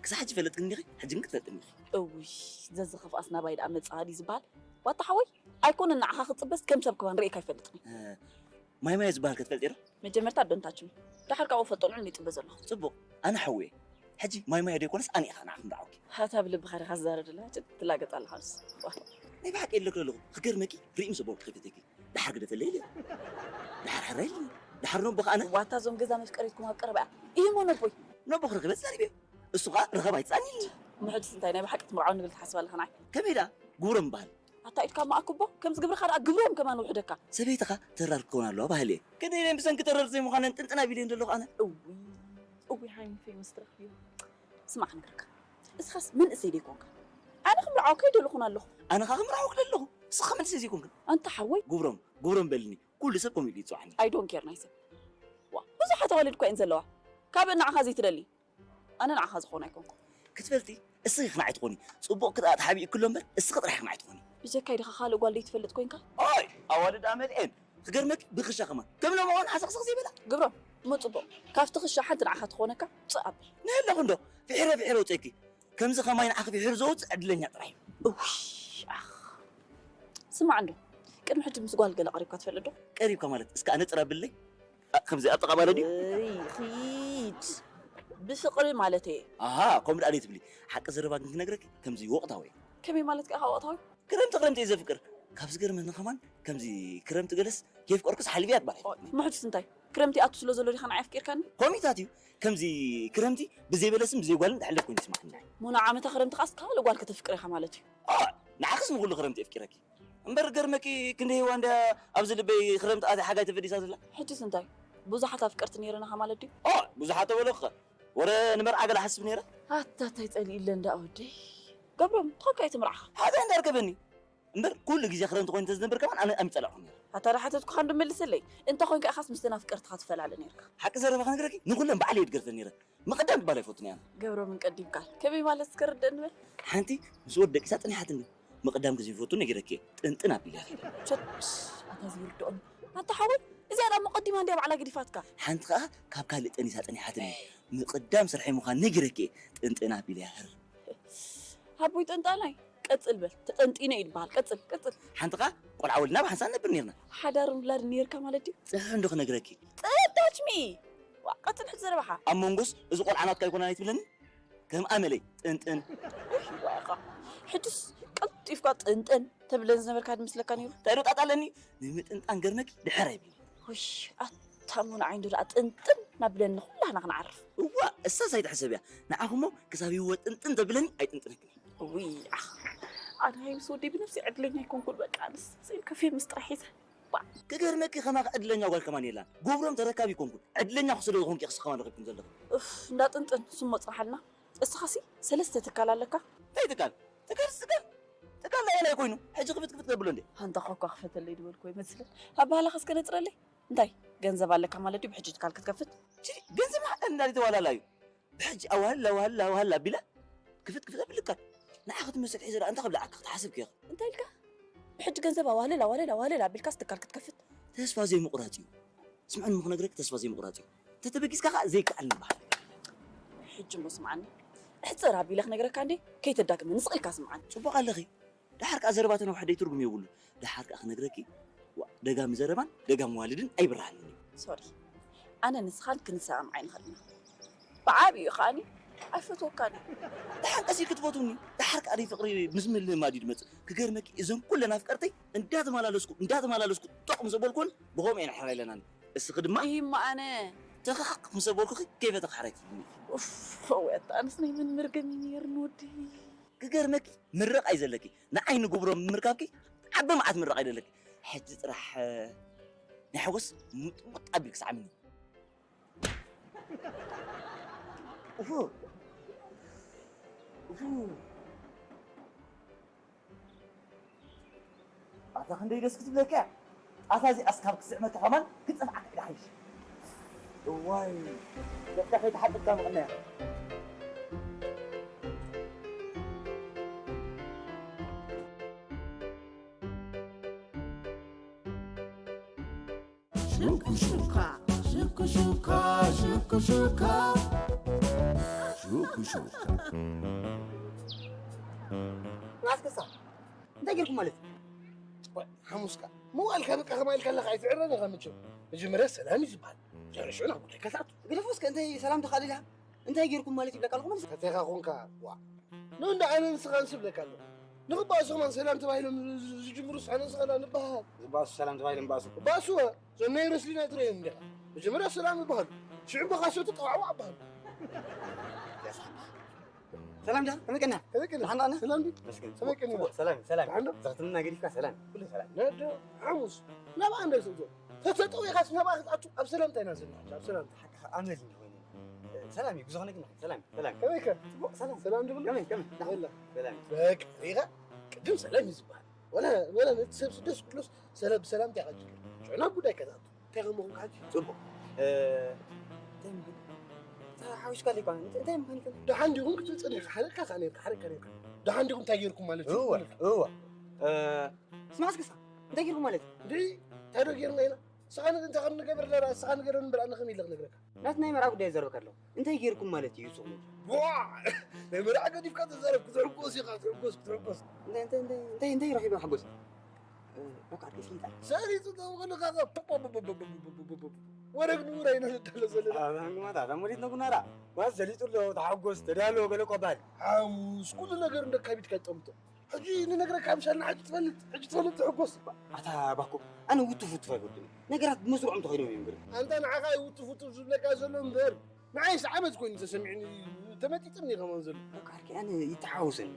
ክሳብ ሕጂ ፈለጥክኒ እንዲኺ፣ ሕጂ ግን ክትፈልጥኒ ኢኺ። እውይ፣ ዘዝኸፍኣስ ናባይ ደኣ መጽኣ ድዩ ዝበሃል? ዋታ ሓወይ፣ ኣይኮነን ንዓኻ ክጽበስ ከም ሰብ ከማን ርእየካ ኣይፈልጥን። እ፣ ማይ ማዮ ዝበሃል ከ ትፈልጢ ዶ? መጀመርታ don't touch me። ደሓር ካብኡ ፈልጦ ንዑ ይጽበ ዘለኹ። ጽቡቕ፣ ኣነ ሓውየ። ሕጂ ማይ ማዮ ደይኮነስ ኣነ ኢኻ ንዓኹም ደዓውኪ። ሃታ ብልብኻ ዲኻ ዝዛረብ ደላ? ሕጂ ትላገጽ ኣለኻ ንሱ። ዋ። ናይ ብሓቂ የለክ ኣለኹ። ክገርመኪ ርእዩ ምስ ኣበልኩ ከይፈተኪ። ደሓር ግደፈለይ ኢለ። ደሓር ሕራይ ኢልኒ። ደሓር ነቦ ከኣነ። ዋታ እዞም ገዛ መፍቀሪትኩም ኣብ ቀረባ እያ። ኢሂ እሞ ነቦይ። ነቦ ክረኽበ ተዛሪበዮ። እሱ ከኣ ርኸብ ኣይትጻንኒ። ምሕድስ እንታይ ናይ ብሓቂ ትምርዓው ንብል ትሓስብ ኣለኻ ንዓይ? ከመይ ደኣ? ግብሮም በሃል። ኣታ ኢድካ መኣክቦ ከምዚ ግብርኻ ደኣ ግብሮም ከማን ውሕደካ። ሰበይትኻ ተራር ክትከውን ኣለዋ በሃሊ እየ። ክንደይ ኢለ ብሰንኪ ተረር ዘይምዃነን ጥንጥን ኣቢለ እንደለኹ ኣነ። እውይ እውይ ሃይሚ ፌመስ ትረኽብዮ። ስማዕ ክንገርካ። እስኻስ መንእሰይ ደይኮንካ? ኣነ ክምርዓወካ ይደለኹን ኣለኹ። ኣነ ኸኣ ክምርዓወክ ደለኹ። እስኻ መንእሰይ ዘይኮንክን። ኣንታ ሓወይ። ግብሮም ግብሮም በልኒ። ኩሉ ሰብ ከምኡ ኢሉ ይጽውዓኒ። I don't care ናይ ሰብ። ዋ ብዙሓት ኣዋልድ እኳ እየን ዘለዋ። ካብ ንዓኻ ዘይትደሊ። ኣነ ንዓኻ ዝኾን ኣይኮንኩ። ክትፈልጢ እስኺ ኽንዓይ ትኾኒ። ጽቡቕ ክትኣ ተሓቢእክሎ እምበር እስኺ ጥራሕ ኽንዓይ ትኾኒ። ብጀካይ ድኻ ካልእ ጓል ደይትፈልጥ ኮንካ? ኦይ ኣዋልድ ኣመልኤን። ክገርመኪ ብኽሻ ኸማን ከም ሎምኣን ሓሰኽሰኽ ዘይበላ። ግብሮም እሞ ጽቡቕ ካብቲ ኽሻ ሓንቲ ንዓኻ ትኾነካ ጽእ ኣብል። ንህለኹ እንዶ ፍሒረ ፍሒረ ውጸኪ። ከምዚ ኸማይ ንዓኺ ፍሒሩ ዘውጽእ ዕድለኛ ጥራሕ እዩ። እውይ ኣኽ ስማዕ እንዶ ቅድሚ ሕጂ ምስ ጓል ገለ ቀሪብካ ትፈልጥ ዶ? ቀሪብካ ማለት እስከ ኣነጽር ኣብለይ። ከምዚ ኣብ ጥቓ ባለ ድዩ? እይ ኺድ ብፍቕሪ ማለት እየ። ኣሃ ከምኡ ደኣ ደይትብሊ። ሓቂ ዘረባ ግን ክነግረኪ ከምዚ ወቕታዊ እየ። ከመይ ማለት ከኣ ወቕታዊ? ክረምቲ ክረምቲ እየ ዘፍቅር። ካብ ዝገርመኒ ከማን ከምዚ ክረምቲ ገለስ ከየፍቀርኩስ ሓሊፈ እያ ትበሃል ኣይፈልጥን እየ። ምሕጁስ እንታይ ክረምቲ ይኣቱ ስለ ዘሎ ዲኻ ንዓይ ኣፍቂርካኒ? ከምኡታት እዩ። ከምዚ ክረምቲ ብዘይ በለስን ብዘይ ጓልን ዝሕለፍ ኮይኑ ይስምዓኒ። ሙና ዓመታ ክረምቲ ከኣስ ካልእ ጓል ከተፍቅር ኢኻ ማለት እዩ። ኦዕ! ንዓኽስ ንኹሉ ክረምቲ የፍቂረኪ። እምበር ገርመኪ ክንደይ ህዋ እንድያ ኣብዚ ልበይ ክረምቲ ኣትያ ሓጋይ ተፈዲሳ ዘላ። ሕጅስ እንታይ ብዙሓት ኣፍቀርቲ ነይረናኻ ማለት ድዩ? ኦዕ! ብዙሓት ተበሎኽኸ ወረ ንመርዓ ገለ ሓስብ ነይረ። ኣታ ታይ ጸሊእለ እንዳ ወደይ ገብሮም ትኾንካ እዩ ትምርዓኻ። ሓዛ እንዳርከበኒ እምበር ኩሉ ግዜ ክረምቲ ኮይኑ ተዝነብር ከማን ኣነ ኣይምጸላእኹን ነይረ። ኣታ ዳሓተትኩኻ እንዶ መልሰለይ እንተ ኾንካ ኢኻስ ምስ ተን ኣፍቀርትኻ ትፈላለ ነይርካ። ሓቂ ዘረባ ክነግረኪ ንኹለን ባዕለይ እየ ድገርፈን ነይረ። ምቕዳም ትባል ኣይፈቱን እየ ኣነ። ገብሮም እንቀዲምካ ከመይ ማለት እስከ ርደእ ንበል። ሓንቲ ምስ ወዲ ደቂሳ ጸኒሓትኒ። ምቕዳም ግዜ ይፈቱ ነጊረኪ እየ። ጥንጥን ኣቢለ ከይደ። ቸት ኣታ ዘይርድኦም ኣታ ሓወይ እዚኣ ደኣ መቐዲማ እንድያ ባዕላ ገዲፋትካ። ሓንቲ ኸኣ ካብ ካልእ ጠኒሳ ጸኒሓትኒ። ምቕዳም ስርሐይ ምዃን ነጊረኪ እየ። ጥንጥን ኣቢለ እየ። ኣቦይ ጠንጣናይ ቀጽል በል ተጠንጢነ እዩ ዝበሃል ቀጽል ቀጽል። ሓንቲ ኸኣ ቆልዓ ወሊድና ብሓንሳብ ንነብር ኔርና። ሓዳርን ውላድን ኔርካ ማለት ድዩ? ጽሕሕ እንዶ ክነግረኪ። ጠጣችሚ ዋ ቀጽል ሕጂ ዘረባኻ። ኣብ መንጎስ እዚ ቆልዓ ናትካ ኣይኮነን ኣይትብለኒ። ከም ኣመለይ ጥንጥን። ዋይኻ ሕጅስ ቀልጢፍካ ጥንጥን ተብለኒ ዝነበርካ ድመስለካ ነይሩ። እንታይ ዶ ጣጣ ኣለኒ ንምጥንጣን ገርመኪ ድሕር ኣይብለኒ። ውይ ኣታ እሞ ንዓይ እንዶ ደኣ ጥንጥን ናብለኒ ኩላህና ክንዓርፍ። እዋ እሳስ ኣይትሕሰብያ ንዓኹሞ ክሳብ ህይወት ጥንጥን ዘብለኒ ኣይጥንጥነክን። ውይ ኣኽ ኣነ ሃይ ምስ ወደይ ብነብሰይ ዕድለኛ ኣይኮንኩን በቃ ኣነስ ስኢል ከፌ ምስ ጥራሕ ሒዘ። ክገርመኪ ከማኺ ዕድለኛ ጓል ከማን የላን። ጉብሮም ተረካቢ ኣይኮንኩን። ዕድለኛ ስለ ዝኾንኪ ኢኺ ከማን ረኺብክን ዘለኺ። እፍ እንዳ ጥንጥን ንሱ እሞ ጽንሓልና። እስኻሲ ሰለስተ ትካል ኣለካ። እንታይ ትካል? ትካል ትካል ትካል ናይ ኣየናይ ኮይኑ? ሕጂ ክፍት ክፍት ከብሎ እንዴ? ኣንታ ኾኳ ክፈተለይ ድበልኩ ኣይመስልን። ኣባህላኸ እስከ ነጽረለይ። እንታይ ገንዘብ ኣለካ ማለት ድዩ ብሕጂ ትካል ክትከፍት? ቺ ገንዘብ ንሓቀ እንዳሊ ተዋላላ እዩ። ብሕጂ ኣዋህላ ዋህላ ዋህላ ኣቢላ ክፍት ክፍት ኣብልካ ንዓ ክትመስል ሒዘ ደኣ እንታይ ክብልዓካ ክትሓስብ ኪኻ እንታይ ኢልካ ብሕጂ ገንዘብ ኣዋህልል ኣዋህልል ኣዋህልል ኣቢልካስ ትካል ክትከፍት ተስፋ ዘይምቑራጽ እዩ ስምዕን ምኽነግረክ ተስፋ ዘይምቑራጽ እዩ ተተበጊስካ ኸዓ ዘይከኣል ንበሃል ሕጂ እሞ ስምዓኒ ሕጽር ኣቢለ ክነግረካ እንዴ ከይተዳግመኒ ስቕ ኢልካ ስምዓኒ ጽቡቕ ኣለኺ ደሓር ከኣ ዘረባ ተነውሐ ደይ ትርጉም የብሉን። ደሓር ከኣ ክነግረኪ ዋእ ደጋሚ ዘረባን ደጋሚ ዋልድን ኣይብርሃንን እዩ። ሶሪ ኣነ ንስኻን ክንሰኣም ዓይንኻ ኢና ብዓቢኡ ከኣኒ ኣይፈትወካን እየ። ደሓን ቀስ ኢልኪ ትፈትውኒ ደሓር ከኣ ደይ ፍቕሪ ምስ ምልማድ እዩ ድመጽእ። ክገርመኪ እዘን ኩለን ኣፍቀርተይ እንዳተመላለስኩ እንዳተመላለስኩ ጦቕ ምስ ኣበልኩወን ብኸምኡ እየን ኣሕራይለናኒ። እስኺ ድማ እሂ እሞ ኣነ ተኸኽ ምስ ኣበልኩኺ ከይፈተኺ ሓራይ ትብልኒ ኢኺ። ኡፍ ወይ ኣታ ኣነስ ናይ መን መርገም እዩ ነይርኒ ወደይ። ክገርመኪ ምርቓ እዩ ዘለኪ ንዓይ ንጉብሮ ምምርካብኪ ዓቢ መዓት ምርቓ እዩ ዘለኪ ሕጂ ጥራሕ ናይ ሓጎስ ሙጥሙጥ ኣቢልኪ ስዓምኒ ኡፉ ኡፉ ኣታ ክንደይ ደስ ክትብለካ እያ ኣታ እዚኣስ ካብ ክትስዕመካ ከማን ክትጠፍዓካ ኢላ ሓይሽ እዋይ ደቅካ ከይተሓጥብካ ምቕናያ ሹኩ ሹካ፣ ሹኩ ሹካ፣ ሹኩ ሹካ፣ ሹኩ ሹካ። ኣስክሳ፣ እንታይ ጌርኩም ማለት እዩ? ሓሙስካ፣ ምዋልካ በቃ ከማይ ኢልካ ኣለኻ፣ ኣይትዕረን ኢኻ መቸም። መጀመርያ ሰላም እዩ ዝበሃል። ድሕሪ ሽዑ ናብ ጉዳይካ ትኣቱ። ግደፎ እስከ፣ እንታይ ሰላም ተኻሊላ? እንታይ ጌርኩም ማለት ይብለካ ኣለኹ ማለት እዩ? ተተኻ ኾንካ፣ ዋ። ኖ እንዳ ኣነ ንስኻ ንስብለካ ኣለኹ። ንኽባእሱ ከማን ሰላም ተባሂሎም ዝ-፣ ዝ-፣ ዝጅምሩ ኣነ ንስኻ ንበሃል። ዝባእሱ ሰላም ተባሂሎም ባእሱ። ባእሱ፣ እዞም ናይ ረስሊና ትርእዮም እንዲኻ። መጀመርያ ሰላም ይበሃሉ። ሽዑ በኻሶ ተጠዋዕዋ ይበሃሉ። ሰላም ዲኻ? ከመይ ቀና? ከመይ ቀና? ደሓን ዲኻ? ሰላም ዲ? መስገን። ከመይ ቀና? ጽቡቕ፣ ሰላም፣ ሰላም። ደሓን ዶ? ዘኽትምና ገዲፍካ ሰላም። ኩሉ ሰላም። ነዶ፣ ሓሙስ። ናብ ኣንደ ስእቶ። ተተጠዊኻስ ናብ ኣኽት ኣቱ ኣብ ሰላምታ ኢና ዘለና፣ ኣብ ሰላምታ። ሓቅኻ ኣመል እንዲ ኮይኑ። ሰላም እዩ፣ ብዙ ነገር ግን ሰላም፣ ሰላም። ከመይ ከ? ጽቡቕ፣ ሰላም። ሰላም ድብል? ከመይ፣ ከመይ? ደሓን። ወላ። ሰላም። በቃ፣ ሪኻ ቅድም ሰላም እዩ ዝበሃል። ወላ፣ ወላ ነቲ ሰብ ስደስ ክብሎስ ሰላም፣ ብሰላምታ ኢኻ ትጅምር። ሽዑ ናብ ጉዳይ ከታቱ። እንታይ ከም ምኹን ካጂ? ጽቡቕ። እ፣ እንታይ ምኹን? እታ ሓዊስካ ኣለይ ኳን፣ እንታይ፣ እንታይ ምዃን ይኽእል? ደሓን ዲኹም ክትብል ጸኒሕካ፣ ሓደካ ከኣ ነርካ፣ ሓደካ ነርካ። ደሓን ዲኹም እንታይ ጌርኩም ማለት እዩ? እወ፣ እወ። እ፣ ስማዕ እስከ፣ እንታይ ጌርኩም ማለት እዩ? እንዴ፣ እንታይ ዶ ጌርና ኢና? ንስኻ ን-፣ እንታይ ከም ንገብር ለራ፣ ንስኻ ንገረኒ እምበር፣ ኣነ ከመይ ኢለ ክነግረካ? ናቲ ናይ መርዓ ጉዳይ ይዛረበካ ኣለኹ። እንታይ ጌርኩም ማለት እዩ ንስኹም? ዋ! ናይ መርዓ ገዲፍካ ተዛረብ፣ ክትሕጎስ ኢኻ፣ ክትሕጎስ፣ ክትሕጎስ። እንታይ፣ እንታይ፣ እንታይ፣ እንታይ፣ እንታይ ረኺብና ሓጎስ? እ፣ በቃ፣ ኣድገ፣ ሰሊጣ። ሰሊጡ ደው በሉ፣ ካዛ፣ ፖ፣ ፖ፣ ፖ። ወረግ ንውር ኣይነዳሎ ዘለና። ኣብ ሃንግማታ፣ እዛ ሞዴት ነጉናራ። ዋ፣ ሰሊጡ ኣሎ፣ ተሓጎስ፣ ተዳሎ፣ ገለ እኮ በሃል። ሓሙስ፣ ኩሉ ነገር እንደ ካቢድካ ይጠምቶ። ሕጂ ንነግረካ ምሻልና፣ ሕጂ ትፈልጥ፣ ሕጂ ትፈልጥ፣ ትሕጎስ። ኣታ ባኮ፣ ኣነ ውትፍ ውትፍ ኣይፈቱን። ነገራት ብመስርዖም ተኸይዶም እዮም፣ ግርም። ኣንታ ንዓኻ እዩ ውትፍ ውትፍ ዝብለካ ዘሎ እምበር፣ ንዓይስ ዓመት ኮይኑ ተሰሚዕኒ፣ ተመጢጥኒ ከማን ዘሎ። በቃ ዓርከይ፣ ኣነ ይተሓወሰኒ።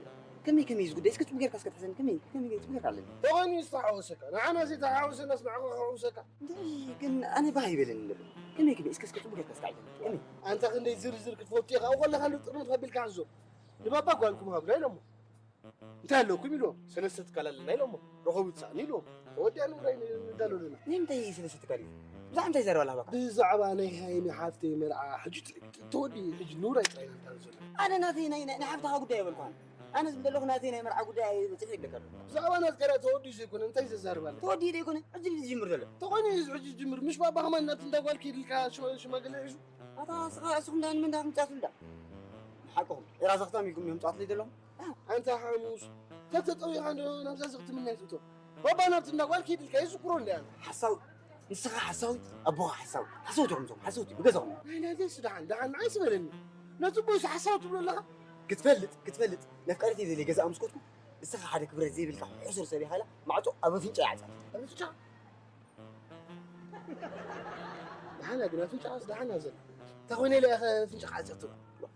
ከመይ ከመይ እዩ እዚ ጉዳይ? እስከ ጽቡቅ ጌርካ እስከ ትሕሰኒ። ከመይ ከመይ ጽቡቅ ጌርካ ኣለኒ። ተኾይኑ ይስተሓወሰካ። ንዓና ዘይተሓወሰናስ ንዓኻ ክሕውሰካ። እንታይ ግን ኣነ ባህ ይበለኒ ነበር። ከመይ ከመይ እስከ እስከ ጽቡቅ ጌርካ እስከ ዓይተኒ። ከመይ? ኣንታ ክንደይ ዝርዝር ክትፈቱ ኢኻ። ኣብኡ ከለኻ እንዶ ጥርምት ከቢልካ ሕዞ። ንባባ ጓልኩም ሃብና ኢሎሞ። እንታይ ኣለኩም ኢሎም፣ ሰለስተ ትካል ኣለና ኢሎሞ። ረኸቡ ትሳእኒ ኢሎም። ተወዲኣ ንውራይ ንዳሎ ኣለና። ንምንታይ ሰለስተ ትካል እዩ? ብዛዕባ እንታይ ይዛረብ ኣላ ባካ? ብዛዕባ ናይ ሃይሚ ሓፍተይ መርዓ ሕጂ ት-፣ ት-፣ ተወዲ ሕጂ ንውራይ ጥራይ ኢና ንዳሎ ዘለና። ኣነ ናተይ ናይ፣ ናይ፣ ናይ ሓፍትኻ ጉዳይ የበልኩሃን። ኣነ ዝም ዘለኹ ናተይ ናይ መርዓ ጉዳይ ኣየ-፣ ጽሒፍ ይብለካ ኣለኹ። ብዛዕባ ናትካ ደኣ ተወዲ ዘይኮነ እንታይ ዘዛርብ ኣለ? ተወዲ ዘይኮነ ሕጂ ዝጅምር ዘሎ። ተኾይኑ እዩ ሕጂ ዝጅምር። ምሽ ባባ ከማን ናብቲ እንዳ ጓል ከይድልካ ሽማ-፣ ሽማግለ ሒዙ? ኣታ ስኻ እስኹም ደኣ ንምንታይ ክትምጻቱ እንዳ? ሓቅኹም። ዒራ ዘኽታም ኢልኩም እዮም ምጻቱ ዘለኹም? ኣንታ ሓሙስ፣ ተተጠዊኻ እንዶ ናብዛ ዘኽትምና ይትእቶ። ባባ ናብቲ እንዳ ጓል ከይድልካ ይዝክሮ እንደ ኣነ። ሓሳዊ፣ ንስኻ ሓሳዊ፣ ኣቦኻ ሓሳዊ። ሓሰውቲ ኢኹም እዞም፣ ሓሰውቲ፣ ብገዛኹም። ናይ ናይዘይስ ደሓን፣ ደሓን ንዓይስ በለኒ። ነቲ ቦይስ ሓሳዊ ትብሎ ኣለኻ? ክትፈልጥ፣ ክትፈልጥ፣ ነፍቃሪተይ ዘለ ገዛ ኣምስኮትኩ፣ ንስኻ ሓደ ክብረት ዘይብልካ ሕሱር ሰብ ኢኻ ኢላ፣ ማዕጾ ኣብ ኣፍንጫ ይዓጻ። ኣብ ኣፍንጫ? ደሓና ግን ኣፍንጫኻስ ደሓና ዘሎ። እንታይ ኮይነ ኢለ ኢኻ ኣፍንጫኻ ዓጺኽትሎ?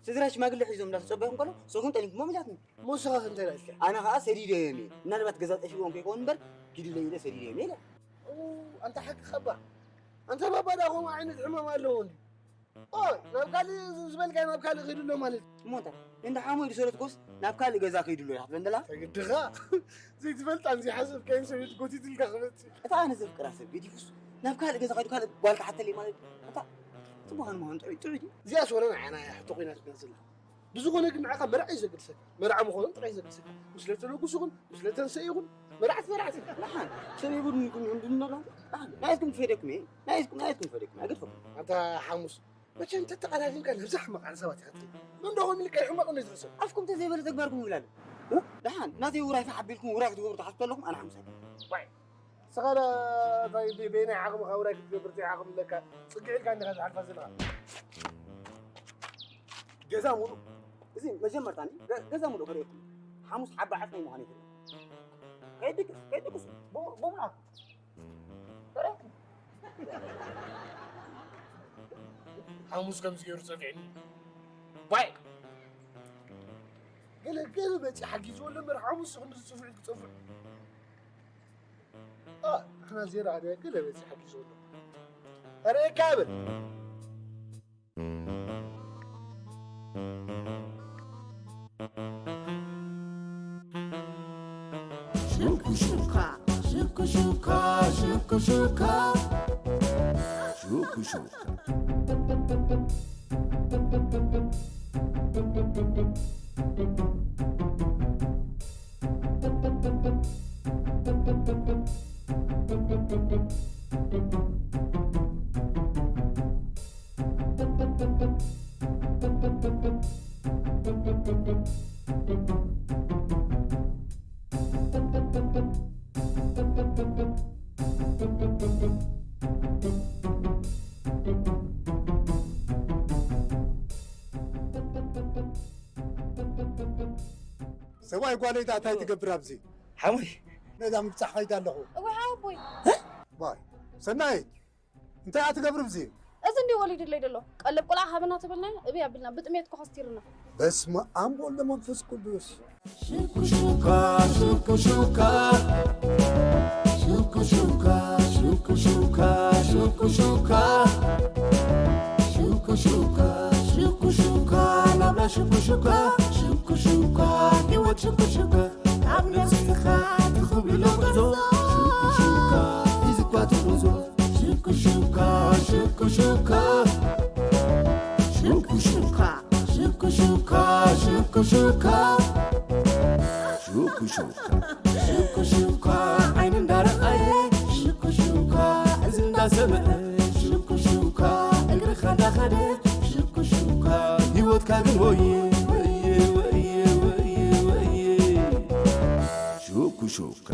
ስድራ ሽማግለ ሒዞም እንዳተጸበኹም ከሎ፣ ሰጉን ጠሊምኩሞ ኢላትኒ። እሞ ንስኻ ከ እንታይ ኢላትካ? ኣነ ኸኣ ሰዲደዮም እየ። ምናልባት ገዛ ጠፊእዎም ከይከውን እምበር፣ ኪዱለይ ኢለ ሰዲደዮም እየ ኢለ። ኦ፣ ኣንታ ሓቅኻ እባ። ኣንታ ባባ ደኣ ከምኡ ዓይነት ሕማም ኣለዎ እንድዩ። ኦይ፣ ናብ ካልእ ዝ-፣ ዝበልካዮ ናብ ካልእ ከይዱ ኣሎ ማለት እዩ። እሞ እንታይ? እንዳ ሓሞይ ዝሰረትኩስ ናብ ካልእ ገዛ ከይዱ ኣሎ ኢኻ ትብለኒ ዘላ? ተግድኻ። ዘይትፈልጣን ዘይሓሰብካዮን ሰበይቲ ጎቲትልካ ክመጽእ። እታ ኣነ ዘፍቅራ ሰብ ገዲፉስ ናብ ካልእ ገዛ ከይዱ ካልእ ጓል ክሓተለይ ማለት እዩ። እታ ጽቡቕ ምዃኑ ጥዑይ፣ ጥዑይ ድዩ? እዚኣስ ወላ ንዓና እያ ሕቶ ኮይናትና ዘላ። ብዝኾነ ግን ንዓኻ መርዓ እዩ ዘገድሰካ። መርዓ ምዃኑ ጥራይ እዩ ዘገድሰካ። ምስለ ተለጉስ ይኹን፣ ምስለ ተንሰ ይኹን፣ መርዓት መርዓት እያ። ደሓን፣ ሰብ የብሉን ኢልኩም ኢኹም ድምና ኣለኹም። ደሓን፣ ናይትኩም ትፈደኩም እየ። ናይትኩም፣ ናይትኩም ትፈደኩም እየ። ኣገድፈኩም። ኣንታ ሓሙስ፣ መቸም ተተቐዳዲምካ ነብዛ ሕማቕ ሓሳባት ኢኻ ትብል። እንዶ ኾም ኢልካ ሕማቕ እንዶ ዝሕሰብ። ኣፍኩም ተዘይበለ ተግባርኩም ይብላል። እ? ደሓን፣ ናተይ ውራይ ፋሕ ኣቢልኩም ውራይ ክትገብሩ ትሓስቡ ኣለኹም፣ ኣነ ሓሙስ ኣይኮንኩን። ዋይ። ንስኻ ዳ እንታይ በ-፣ በየናይ ዓቕምኻ ውራይ ክትገብር እንታይ ዓቕሚ ኣለካ? ጽግዕ ኢልካ እንዲኻ ዝሓልፋ ዘለኻ። ገዛ ሙሉእ። እዚ መጀመርታ እንዲ ገ-፣ ገዛ ሙሉእ ከርእየኩም። ሓሙስ ሓባ ዓጽሚ ምዃኑ ይኽእል። ከይድቅስ፣ ከይድቅስ። ቡ-፣ ቡና። ከርእየኩም። ሓሙስ ከምዚ ገይሩ ጸፊዕኒ። ዋይ! ገለ፣ ገለ በጺ ሓጊዝዎ ኣሎ እምበር ሓሙስ ክንዲ ዝጽፍዑ ክጸፍዑ። ኣ፣ ንሕና ዜሮ ሓደ ገለ በጺ ሓጊዝዎ ኣሎ። ኣርእየካ በል። ሽኩ ሹካ፣ ሽኩ ሹካ፣ ሽኩ ሹካ። ሽኩ ሹካ። ሰብኣይ ጓለይ ደኣ እንታይ ትገብር ኣብዚ? ሓሙይ። ነዛ ምብጻሕ ኸይደ ኣለኹ። እወ ሓወቦይ። ዋይ ሰናይት እንታይ እያ ትገብር ኣብዚ? እዚ እንዲ ወሊድለይ ደሎ ቀለብ ቆልዓ ሃበና ተበልናዮ እብይ ኣቢልና ብጥሜት ኮኸስቲሩና። በስመ ኣብ ወወልድ ወመንፈስ ቅዱስ። ሹኩሹካ ሹኩሹካ ሹኩሹካ ሹኩሹካ ሹኩሹካ ሹኩሹካ ሹኩሹካ ናብራ ሹኩሹካ ሹኩሹካ ህይወት ሹኩሹካ ኣብ ነፍስኻ ትኽብሎ ጉዕዞ ሹኩሹካ ሒዝኳ ትጉዞ ሹኩሹካ ሹኩሹካ ሹኩሹካ ሹኩሹካ ሹኩሹካ ሹኩሹካ ሹኩሹካ ዓይኒ እንዳረኣየ ሹኩሹካ እዚ እንዳሰምዐ ሹኩሹካ እግርኻ እንዳኸደ ሹኩሹካ ህይወትካ ግን ወየ ወየ ወየ ወየ ወየ ሹኩሹካ